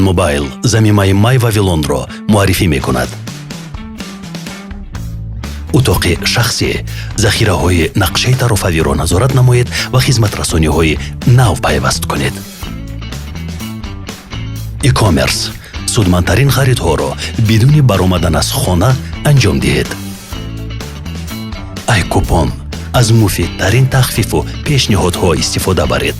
Мобайл замимаи Май Вавилонро муаррифӣ мекунад. Утоқи шахсӣ, захираҳои нақшаи тарофавиро назорат намоед ва хизматрасониҳои нав пайваст кунед. E-commerce, судмандтарин харидҳоро бидуни баромадан аз хона анҷом диҳед. Айкупон, аз муфидтарин тахфифу пешниҳодҳо истифода баред.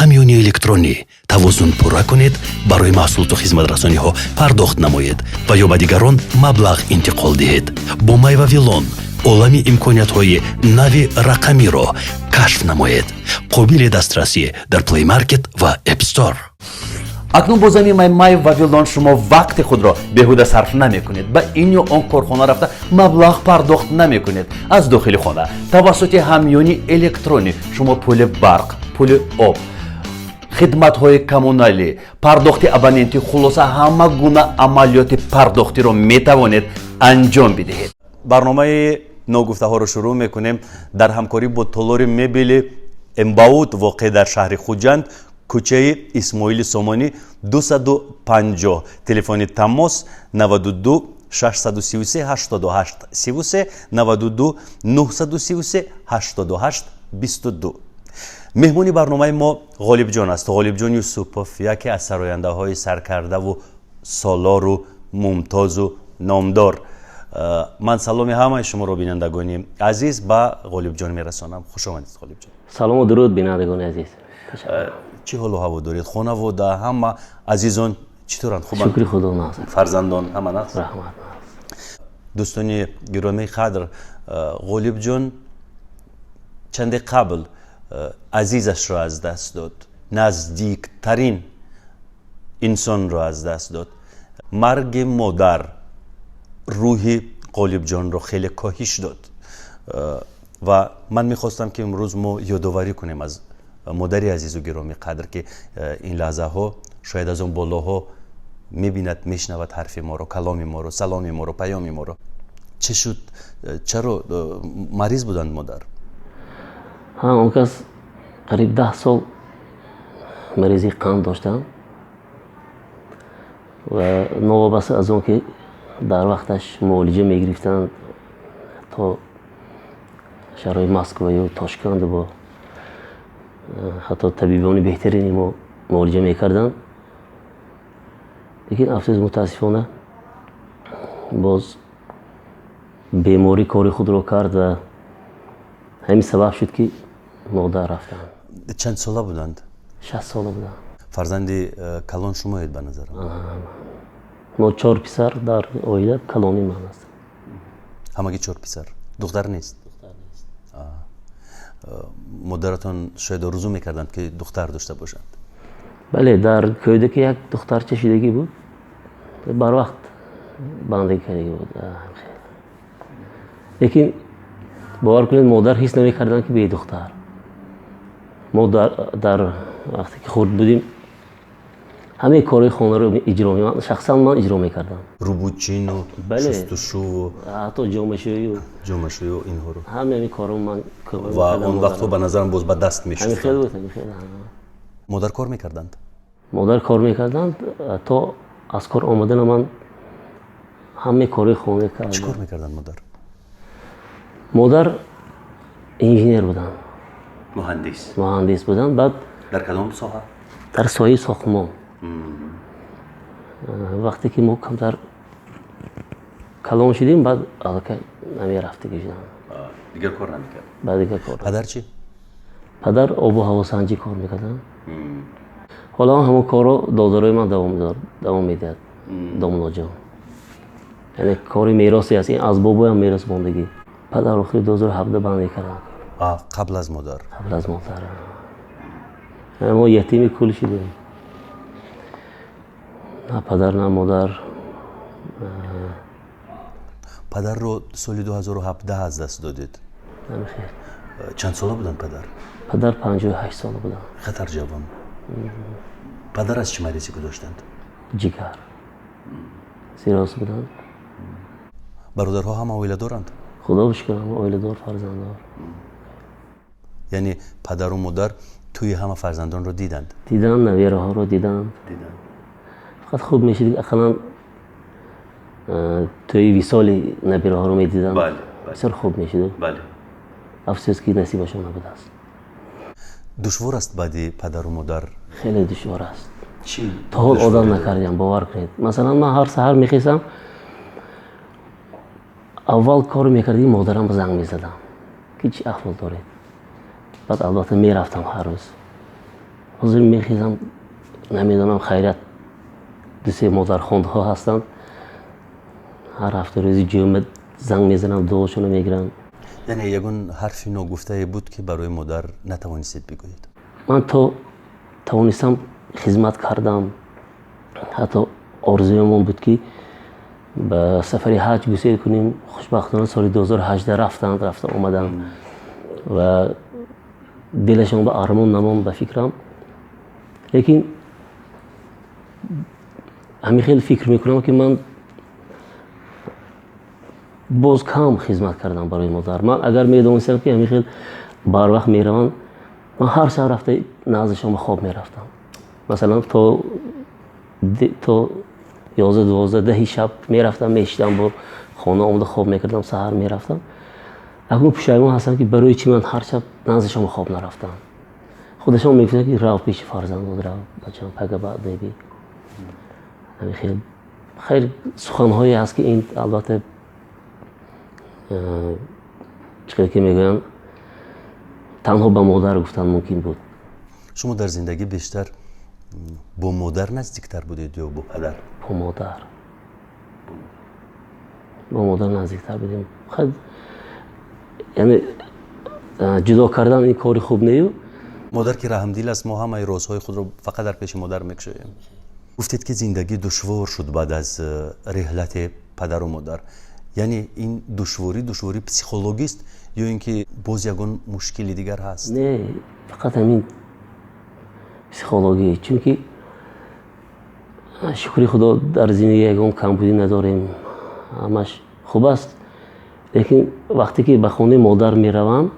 Ҳамёни электронӣ, тавозун пурра кунед, барои маҳсулоту хизматрасониҳо пардохт намоед ва ё ба дигарон маблағ интиқол диҳед. Бо Май Вавилон олами имкониятҳои нави рақамиро кашф намоед. Қобили дастрасӣ дар Play Market ва App Store. Акнун бо замимаи Май Вавилон шумо вақти худро беҳуда сарф намекунед, ба ин ё он корхона рафта маблағ пардохт намекунед. Аз дохили хона тавассути ҳамёни электронӣ шумо пули барқ, пули об, хидматҳои коммуналӣ, пардохти абонентӣ, хулоса, ҳама гуна амалиёти пардохтиро метавонед анҷом бидиҳед. Барномаи ногуфтаҳоро шурӯъ мекунем дар ҳамкорӣ бо толори мебели Эмбаут, воқеъ дар шаҳри Хуҷанд, кӯчаи Исмоили Сомонӣ, 250, телефони тамос 92 633 88 33, 92 933 88 22. Меҳмони барномаи мо Ғолибҷон аст. Ғолибҷон Юсупов, яке аз сарояндаҳои саркардаву солору мумтозу номдор. Ман саломи ҳамаи шуморо, бинандагони азиз, ба Ғолибҷон мерасонам. Хуш омадед, Ғолибҷон. Салому дуруд, бинандагони азиз. Чӣ ҳолу ҳаво доред? Хонавода, ҳама азизон чӣ туранд, хубанд? Шукри Худо, нағз. Фарзандон ҳама нағз? Раҳмат. Дӯстони гиромии қадр, Ғолибҷон чанде қабл азизашро аз даст дод, наздиктарин инсонро аз даст дод. Марги модар рӯҳи Ғолибҷонро хеле коҳиш дод ва ман мехостам, ки имрӯз мо ёдоварӣ кунем аз модари азизу гиромӣ қадр, ки ин лаҳзаҳо шояд аз он болоҳо мебинад, мешунавад ҳарфи моро, каломи моро, саломи моро, паёми моро. Чӣ шуд? Чаро мариз буданд модар? Ҳа, он кас қариб 10 сол маризии қанд доштанд ва новобаста аз он ки дар вақташ муолиҷа мегирифтанд, то шаҳрҳои Москваю Тошканду бо ҳатто табибони беҳтарини мо муолиҷа мекарданд, лекин афсӯс, мутаассифона, боз беморӣ кори худро кард ва ҳамин сабаб шуд, ки модар рафтанд. Чанд сола буданд? 60 сола буданд. Фарзанди калон шумоед, ба назарам. Мо чор писар дар оила, калони ман аст. Ҳамагӣ чор писар, духтар нест? Модаратон шояд орзу мекарданд, ки духтар дошта бошанд. Бале, дар кӯдаки як духтарча шудагӣ буд, барвақт бандагӣ кардагӣ буд. Лекин бовар кунед, модар ҳис намекарданд, ки бедухтар. Мо дар вақте ки хурд будем, ҳамаи корҳои хонаро иҷро, шахсан ман иҷро мекардам. Рӯбучину шустушӯву. Ҳатто ҷомашӯю. Ҷомашӯю, инҳоро. Ҳамаи ҳамин корҳо ман. Ва он вақтҳо, ба назарам, боз ба даст ҳамин мешустанд. Хел буд, ҳамин хел. Модар кор мекарданд? Модар кор мекарданд. То аз кор омадана ман ҳамаи корҳои хона кардам. Чӣ кор мекарданд модар? Модар инженер буданд. Муҳандис. Муҳандис буданд. Баъд Дар кадом соҳа? Дар соҳаи сохтмон. Вақте ки мо камтар калон шудем, баъд аллакай намерафтагӣ шудам. Дигар кор намекард? Баъд дигар кор. Падар чӣ? Падар обу ҳавосанҷӣ кор мекарданд. Ҳоло ҳам ҳамон корро додарои ман давом медиҳад, домлоҷон. Яъне кори меросе аст, ин аз бобоям мерос мондагӣ. Падар охири 2017 бандӣ карданд. Қабл аз модар? Қабл аз модар. Яъне мо ятими кул шудем, на падар, на модар. Падарро соли 2017 аз даст додед? Намихел. Чанд сола буданд падар? Падар 58 сола буданд. Хатар ҷавон. Падар аз чӣ маризӣ гузоштанд? Ҷигар сироз буданд. Бародарҳо ҳама оила доранд? Худо шукр, ҳама оиладор, фарзанддор. Яъне падару модар Тӯи ҳама фарзандонро диданд? Диданд, набераҳоро диданд. Фақат хуб мешуд, ақаллан тӯи висоли набераҳоро медиданд. Бисёр хуб мешуд. Афсӯс, ки насибашон набудааст. Душвор аст баъди падару модар? Хеле душвор аст. То ҳол одат накардиам, бовар кунед. Масалан, ман ҳар саҳар мехезам, аввал кор мекардим, модарам занг мезадам, ки чӣ аҳвол доред. Баъд, албатта, мерафтам ҳар рӯз. Ҳозир мехезам, намедонам, хайрият, дусе модархондҳо ҳастанд, ҳар ҳафта рӯзи ҷумъа занг мезанам, дуошонро мегирам. Яъне ягон ҳарфи ногуфтае буд, ки барои модар натавонистед бигӯед? Ман то тавонистам, хизмат кардам. Ҳатто орзуямон буд, ки ба сафари ҳаҷ гусел кунем. Хушбахтона, соли 2018 рафтанд, рафта омаданд ва дилашон ба армон намонд, ба фикрам. Лекин ҳамин хел фикр мекунам, ки ман боз кам хизмат кардам барои модар. Ман агар медонистам, ки ҳамин хел барвақт мераванд, ман ҳар шаб рафта наздишон ба хоб мерафтам. Масалан, то 11, 12, 10-и шаб мерафтам, мешидам, бо хона омада хоб мекардам, саҳар мерафтам. Акнун пушаймон ҳастам, ки барои чӣ ман ҳар шаб наздишон ба хоб нарафтам. Худашон мегуфтанд, ки рав пеши фарзандот, рав, бачам, пага баъд мебӣ. Ҳамин хел, хайр, суханҳое ҳаст, ки ин, албатта, чӣ хел ки мегӯянд, танҳо ба модар гуфтан мумкин буд. Шумо дар зиндагӣ бештар бо модар наздиктар будед ё бо падар? Бо модар, бо модар наздиктар будем. Яъне ҷудо кардан ин кори хуб нею. Модар ки раҳмдил аст, мо ҳамаи розҳои худро фақат дар пеши модар мекушоем. Гуфтед, ки зиндагӣ душвор шуд баъд аз реҳлати падару модар. Яъне ин душворӣ душвории психологист ё ин ки боз ягон мушкили дигар ҳаст? Не, фақат ҳамин психологӣ, чунки, шукри Худо, дар зиндагӣ ягон камбудӣ надорем, ҳамаш хуб аст. Лекин вақте ки ба хонаи модар меравам,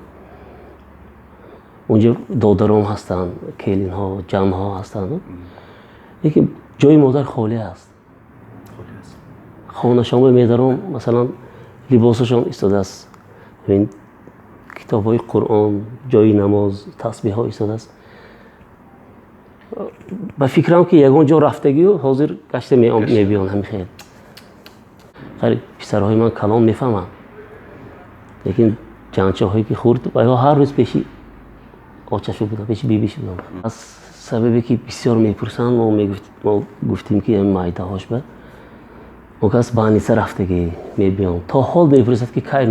унҷо додаром ҳастанд, келинҳо, ҷамъҳо ҳастанд, лекин ҷои модар холӣ аст. Хонашонба медаром, масалан, либосашон истодааст, китобҳои Қуръон, ҷои намоз, тасбеҳҳо истодааст. Ба фикрам, ки ягон ҷо рафтагию ҳозир гашта мебиён. Ҳамин хел. Хайр, писарҳои ман калон, мефаҳманд, лекин ҷанчаҳое ки хурд, вайҳо ҳар рӯз пеши очашу буданд, пеши бибишу буданд. Аз сабабе ки бисёр мепурсанд, мо гуфтем, ки майдаҳош ба он кас больница рафтагӣ, мебиён. То ҳол мепурсад, ки кай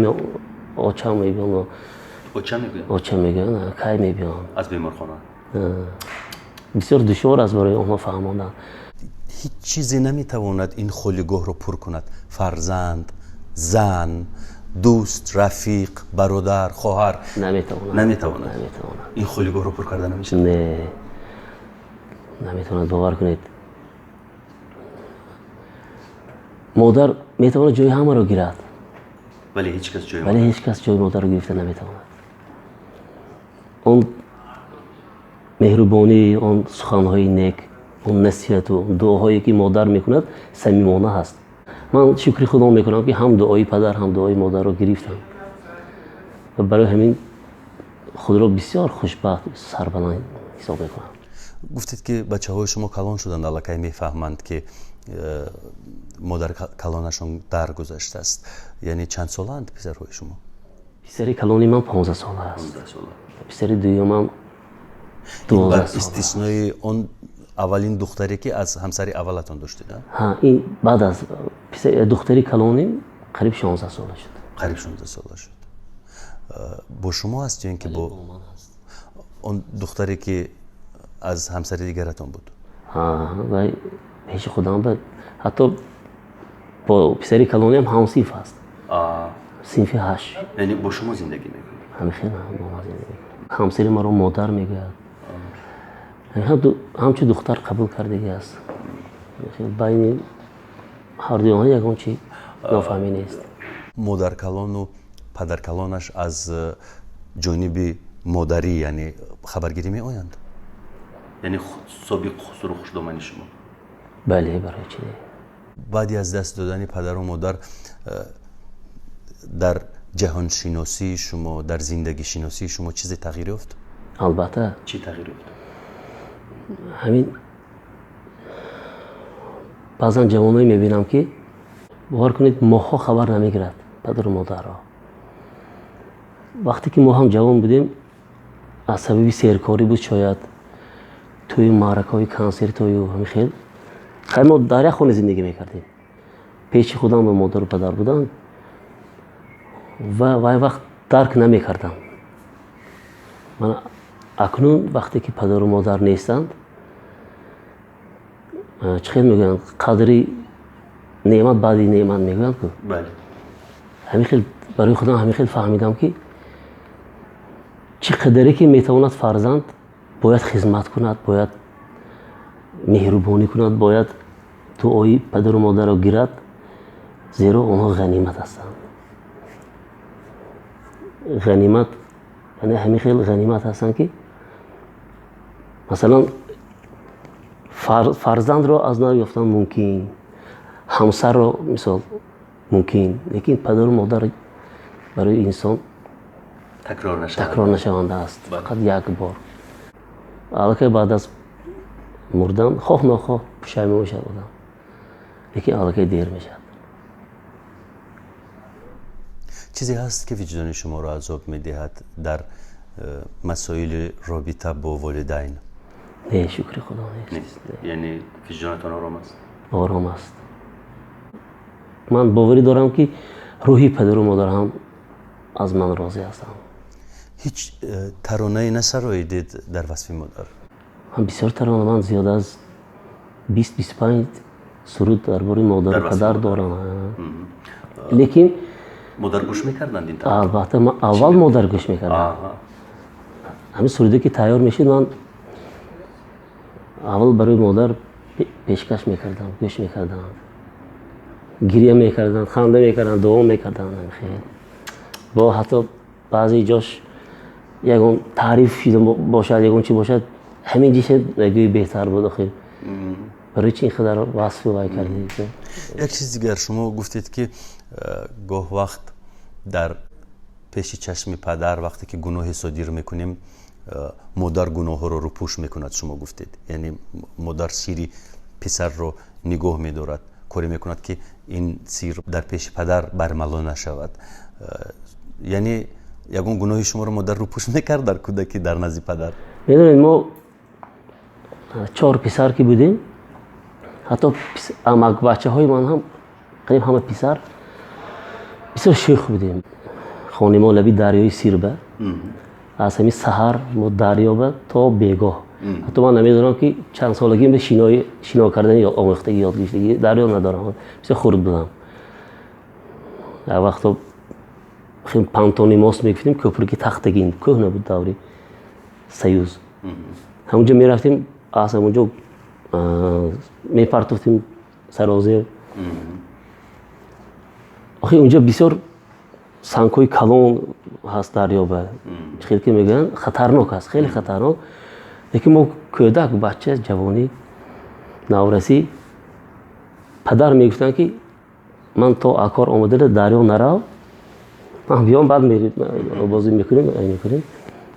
очам мебиён. Оча мегӯянд? Оча мегӯянд, кай мебиён. Аз беморхона. Бисёр душвор аст барои онҳо фаҳмондан. Ҳеҷ чизе наметавонад ин холигоҳро пур кунад: фарзанд, зан, дӯст, рафиқ, бародар, хоҳар? Наметавонад. Наметавонад. Наметавонад. Ин холигоҳро пур карда намешавад. Не, наметавонад, бовар кунед. Модар метавонад ҷои ҳамаро гирад. Вале ҳеҷ кас ҷои Вале ҳеҷ кас ҷои модарро гирифта наметавонад. Он меҳрубонӣ, он суханҳои нек, он насиҳату дуоҳое, ки модар мекунад, самимона ҳаст. Ман шукри Худо мекунам, ки ҳам дуои падар, ҳам дуои модарро гирифтам ва барои ҳамин худро бисёр хушбахт, сарбаланд ҳисоб мекунам. Гуфтед, ки бачаҳои шумо калон шуданд, аллакай мефаҳманд, ки модар калонашон даргузаштааст. Яъне чанд солаанд писарҳои шумо? Писари калони ман 15 сола аст, писари дуюмам 12 сола. Истиснои он аввалин духтаре, ки аз ҳамсари аввалатон доштед? Ҳа, ин баъд аз духтари калоним қариб 16 сола шуд. Қариб 16 сола шуд. Бо шумо аст ё ин ки бо он духтаре, ки аз ҳамсари дигаратон буд? Вай пеши худам ба ҳатто бо писари калониам ҳамсинф аст, синфи ҳашт. Яъне бо шумо зиндагӣ мекунад? Ҳамихел, бо ман зиндагӣ мекунад. Ҳамсари маро модар мегӯяд, ҳамчун духтар қабул кардагӣ аст. Байни ҳардуи онҳо ягон чи нофаҳмӣ нест. Модаркалону падаркалонаш аз ҷониби модарӣ, яъне хабаргирӣ меоянд? Яъне собиқ хусуру хушдомани шумо? Бале, барои чӣ? Баъди аз даст додани падару модар дар ҷаҳоншиносии шумо, дар зиндагишиносии шумо чизе тағйир ёфт? Албатта. Чӣ тағйир ёфт? Ҳамин баъзан ҷавоное мебинам, ки, бовар кунед, моҳҳо хабар намегирад падару модарро. Вақте ки мо ҳам ҷавон будем, аз сабаби серкорӣ буд шояд, тӯю маъракаҳои, консертҳою ҳамин хел, хай, мо дар як хона зиндагӣ мекардем, пеши худам ба модару падар буданд ва вай вақт дарк намекардам. Ман акнун, вақте ки падару модар нестанд, чӣ хел мегӯянд, қадри неъмат баъди неъмат мегӯянд ку, ҳамин хел барои худам ҳамин хел фаҳмидам, ки чӣ қадаре ки метавонад, фарзанд бояд хизмат кунад, бояд меҳрубонӣ кунад, бояд дуои падару модарро гирад, зеро онҳо ғанимат ҳастанд. Ғанимат, яъне ҳамин хел ғанимат ҳастанд, ки масалан фарзандро аз нав ёфтан мумкин, ҳамсарро мисол мумкин, лекин падару модар барои инсон такрор нашаванда аст, фақат як бор. Аллакай баъд аз мурдан хоҳ нохоҳ пушаймон мешавад одам, лекин аллакай дер мешавад. Чизе ҳаст, ки виҷдони шуморо азоб медиҳад дар масоили робита бо волидайн? Не, шукри Худо, нест. Яъне виҷдонатон ором аст? Ором аст. Ман боварӣ дорам, ки рӯҳи падару модар ҳам аз ман розӣ ҳастанд. Ҳеҷ таронае насароидед дар васфи модар? Ман бисёр тарона, ман зиёда аз 20-25 суруд дар бораи модару падар дорам, лекин Модар гӯш мекарданд ин тарона? Албатта, ман аввал модар гӯш мекардам. Ҳамин суруде ки тайёр мешуд, ман аввал барои модар пешкаш мекардам, гӯш мекардам, гиря мекарданд, ханда мекарданд, дуо мекарданд. Хел бо ҳатто баъзе ҷош ягон таъриф шида бошад, ягон чи бошад, ҳамин ҷиша нагӯи беҳтар буд, охир барои чи ин қадар васфу вай кардӣ? Як чиз дигар, шумо гуфтед, ки гоҳ вақт дар пеши чашми падар, вақте ки гуноҳе содир мекунем, модар гуноҳҳоро рӯпӯш мекунад. Шумо гуфтед, яъне модар сири писарро нигоҳ медорад, коре мекунад, ки ин сир дар пеши падар бармало нашавад. Яъне ягон гуноҳи шуморо модар рӯпӯш мекард дар кӯдакӣ дар назди падар? Медонед, мо чор писар ки будем, ҳатто амакбачаҳои ман ҳам қариб ҳама писар, бисёр шӯх будем. Хонаи мо лаби дарёи Сирба, аз ҳамин саҳар мо дарёба то бегоҳ. Ҳатто ман намедонам, ки чанд солагим шино кардани омӯхтагӣ, ёд гирифтагӣ дарё надорам, бисёр хурд будам. Як вақто понтонный мост мегуфтем, кӯпруки тахтагин, кӯҳна буд, даври Союз, ҳамунҷо мерафтем, аз ҳамунҷо мепартофтем сарозер. Охи унҷо бисёр сангҳои калон ҳаст, дарёба, хеле ки мегӯянд, хатарнок аст, хеле хатарнок. Лекин мо кӯдак, бача, ҷавонӣ, наврасӣ, падар мегуфтанд, ки ман то акор омадара дарё нарав, ман биём, баъд бозӣ мекунем, мекунем.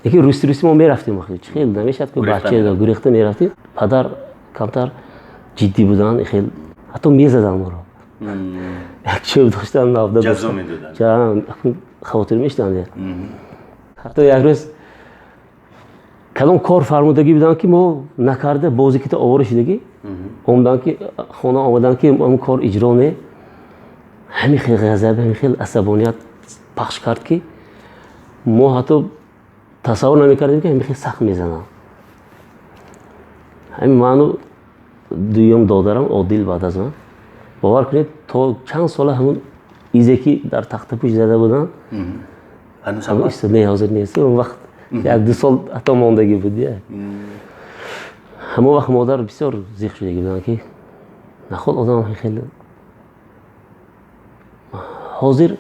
Лекин русти русти мо мерафтем, охи чӣ хел намешавад ки бача гурехта мерафтем. Падар камтар ҷиддӣ буданд, хел ҳатто мезаданд моро, як чӯб доштан, навда хавотир мешуданд. Ҳатто як рӯз кадом кор фармудагӣ буданд, ки мо накарда, бозӣ кита овора шудагӣ омаданд, ки хона омаданд, ки ҳамн кор иҷро не. Ҳамин хел ғазаб, ҳамин хел асабоният пахш кард, ки мо ҳатто тасаввур намекардем, ки ҳамин хел сахт мезананд. Ҳамин ману дуюм додарам Одил баъд аз ман, бовар кунед, то чанд сола ҳамун изе, ки дар тахтапӯш зада буданд, не, ҳозир нест, он вақт 1-2 сол ҳатто мондагӣ буд. Ҳамон вақт модар бисёр зиқ шудагӣ буданд, ки наход одам хеле. Ҳозир,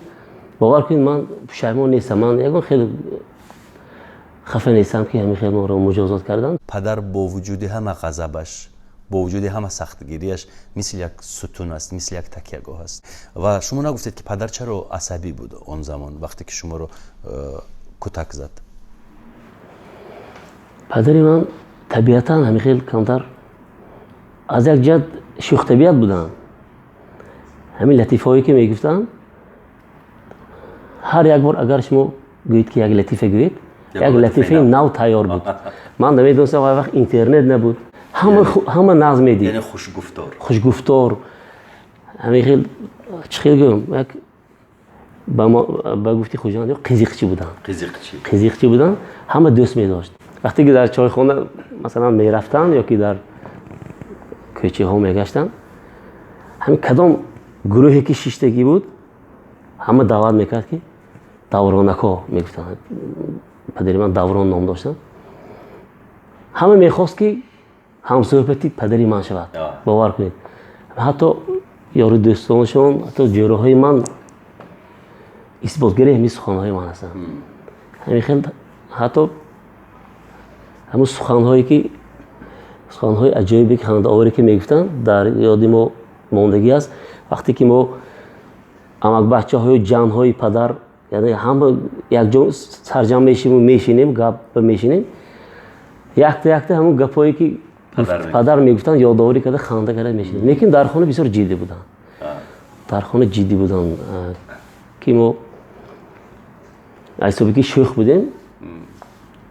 бовар кунед, ман пушаймон нестам, ман ягон хеле Хафа нестам, ки ҳамин хел моро муҷозот карданд. Падар бо вуҷуди ҳама ғазабаш, бо вуҷуди ҳама сахтгириаш мисли як сутун аст, мисли як такягоҳ аст. Ва шумо нагуфтед, ки падар чаро асабӣ буд он замон, вақте ки шуморо кӯтак зад? Падари ман табиатан ҳамин хел камтар аз як ҷиҳат шӯхтабиат буданд. Ҳамин латифаҳое ки мегуфтанд, ҳар як бор агар шумо гӯед, ки як латифа гӯед, як латифаи нав тайёр буд. Ман намедонистам, вай вақт интернет набуд, ҳама нағз медид. Яъне хушгуфтор. Хушгуфтор, ҳамин хел, чӣ хел гӯям, як ба гуфти хуҷанд қизиқчӣ буданд. Қизиқчӣ. Қизиқчӣ буданд, ҳама дӯст медошт. Вақте ки дар чойхона, масалан, мерафтанд ё ки дар кӯчаҳо мегаштанд, ҳамин кадом гурӯҳе ки шиштагӣ буд, ҳама даъват мекард, ки давронако мегуфтанд. Падари ман Даврон ном доштанд. Ҳама мехост, ки ҳамсӯҳбати падари ман шавад. Бовар кунед, ҳатто ёру дӯстонашон, ҳатто ҷӯраҳои ман исботгари ҳамин суханҳои ман ҳастанд. Ҳамин хел ҳатто ҳамун суханҳое ки, суханҳои аҷоибе ки, хандаоворе ки мегуфтанд, дар ёди мо мондагӣ аст. Вақте ки мо амакбачаҳою ҷанҳои падар, яъне ҳама якҷо сарҷамъ мешиму мешинем, гап мешинем, якта якта ҳамун гапҳое ки падар мегуфтанд, ёдоварӣ карда, ханда карда мешинем. Лекин дар хона бисёр ҷиддӣ буданд, дар хона ҷиддӣ буданд, ки мо аз ҳисоби ки шӯх будем,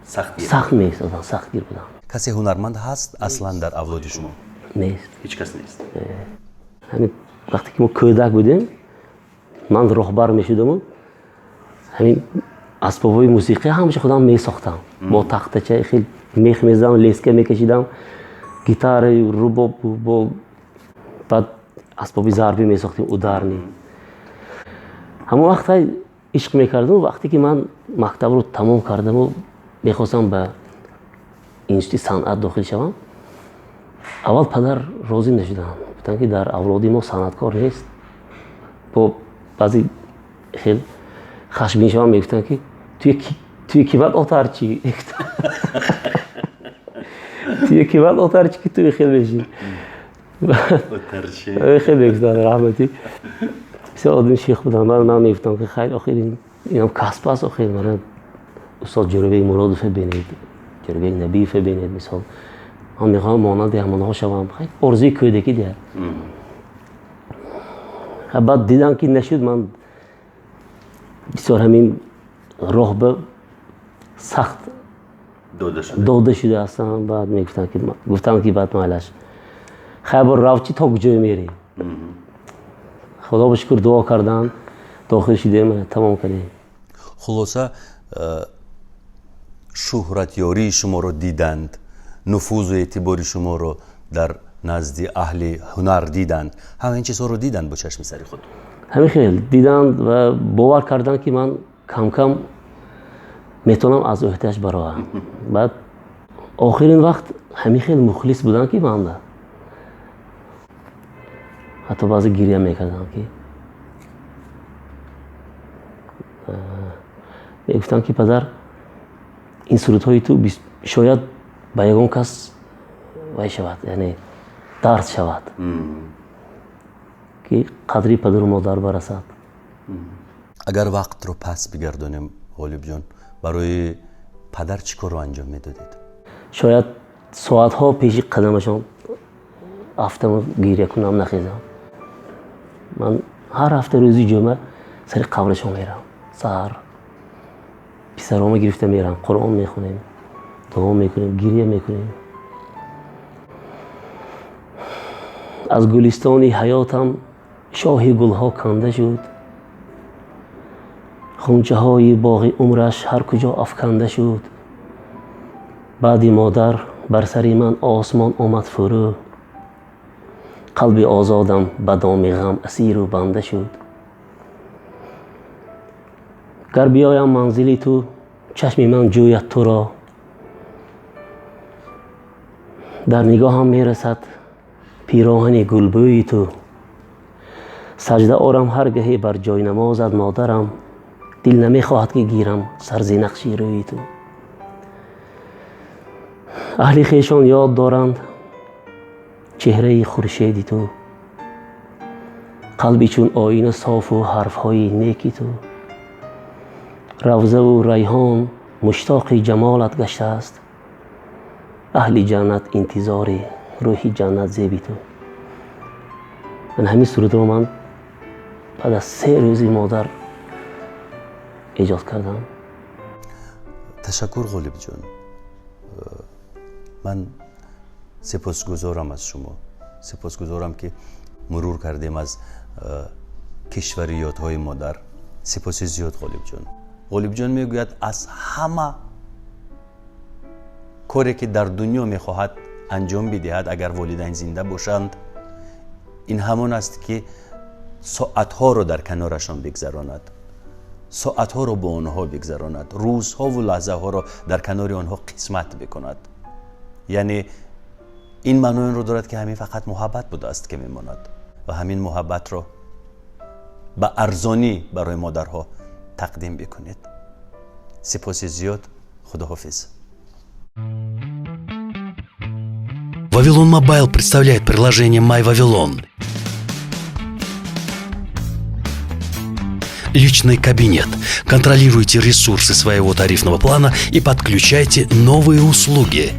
сахт меистоданд, сахтгир буданд. Касе ҳунарманд ҳаст аслан дар авлоди шумо? Нест. Ҳеҷ кас нест? Ҳамин вақте ки мо кӯдак будем, ман роҳбар мешудаму ҳамин асбобҳои мусиқӣ ҳамаша худам месохтам. Бо тахтача хел мех мезадам, леска мекашидам, гитара, рубоб, бо баъд асбоби зарбӣ месохтем, ударный. Ҳамон вақт ишқ мекардам. Вақте ки ман мактабро тамом кардаму мехостам ба институти санъат дохил шавам, аввал падар розӣ нашуданд. Гуфтанд, ки дар авлоди мо санъаткор нест. Бо баъзе хел хашмгин шавам, мегуфтанд, ки туи кибат отарчи, туи кибат отарчи, ки туи хел мешӣ. Хел мегуфтанд. Раҳматӣ, бисёр одами шех буданд. Ман мегуфтам, ки хайр, охир инам касб аст. Охир мана устод Ҷӯрабек Муродове бинед, Ҷӯрабек Набиеве бинед, мисол, ман мехоҳам монанди ҳамонҳо шавам. Орзуи кӯдакӣ дия. Баъд дидам, ки нашуд, ман бисёр ҳамин роҳ ба сахт дода шуда ҳастам. Баъд мегуфтанд, ки гуфтам, ки баъд майлаш, хайр, бо равчи, то куҷое мерӣ. Худо ба шукр, дуо карданд, дохил шудем, тамом кардем. Хулоса, шӯҳратёрии шуморо диданд, нуфузу эътибори шуморо дар назди аҳли ҳунар диданд, ҳама ин чизҳоро диданд бо чашми сари худ. Ҳамин хел диданд ва бовар карданд, ки ман камкам метавонам аз ӯҳдааш бароям. Баъд охирин вақт ҳамин хел мухлис буданд, ки манда ҳатто баъзе гиря мекардам, ки мегуфтам, ки падар, ин сурудҳои ту шояд ба ягон кас вай шавад, яъне дарс шавад, ки қадри падару модар барасад. Агар вақтро пас бигардонем, Ғолибҷон, барои падар чӣ корро анҷом медодед? Шояд соатҳо пеши қадамашон афтаму гиря кунам, нахезам. Ман ҳар ҳафта рӯзи ҷумъа сари қабрашон мерам. Саҳар писарома гирифта мерам, Қуръон мехонем, дуо мекунем, гиря мекунем. Аз гулистони ҳаётам шоҳи гулҳо канда шуд, хунчаҳои боғи умраш ҳар куҷо афканда шуд. Баъди модар бар сари ман осмон омад фурӯ, қалби озодам ба доми ғам асиру банда шуд. Гар биёям манзили ту, чашми ман ҷӯяд туро, дар нигоҳам мерасад пироҳани гулбӯи ту. Саҷда орам ҳар гаҳе бар ҷойнамозат, модарам, дил намехоҳад, ки гирам сар зи нақши рӯи ту. Аҳли хешон ёд доранд чеҳраи хуршеди ту, қалби чун оина софу ҳарфҳои неки ту. Равзаву райҳон муштоқи ҷамолат гаштааст, аҳли ҷаннат интизори рӯҳи ҷаннат зеби ту. Ман ҳамин сурудро ман баъд аз 3 рӯзи модар эҷод кардам. Ташаккур, Ғолибҷон. Ман сипосгузорам аз шумо, сипосгузорам, ки мурур кардем аз кишвари ёдҳои модар. Сипоси зиёд, Ғолибҷон. Ғолибҷон мегӯяд, аз ҳама коре, ки дар дунё мехоҳад анҷом бидиҳад, агар волидайн зинда бошанд, ин ҳамон аст, ки соатҳоро дар канорашон бигзаронад, соатҳоро бо онҳо бигзаронад, рӯзҳову лаҳзаҳоро дар канори онҳо қисмат бикунад. Яъне ин маънои онро дорад, ки ҳамин фақат муҳаббат будааст, ки мемонад, ва ҳамин муҳаббатро ба арзонӣ барои модарҳо тақдим бикунед. Сипоси зиёд, худоҳофиз. Вавилон Мобайл представляет приложение My Вавилон. Личный кабинет. Контролируйте ресурсы своего тарифного плана и подключайте новые услуги.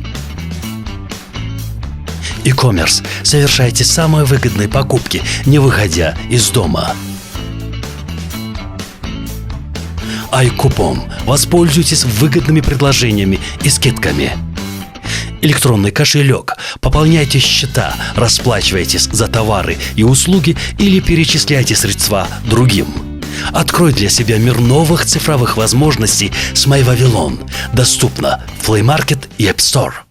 E-commerce. Совершайте самые выгодные покупки, не выходя из дома. iКупон. Воспользуйтесь выгодными предложениями и скидками. Электронный кошелек. Пополняйте счета, расплачивайтесь за товары и услуги или перечисляйте средства другим. Открой для себя мир новых цифровых возможностей с MyVavilon. Доступно в Play Market и App Store.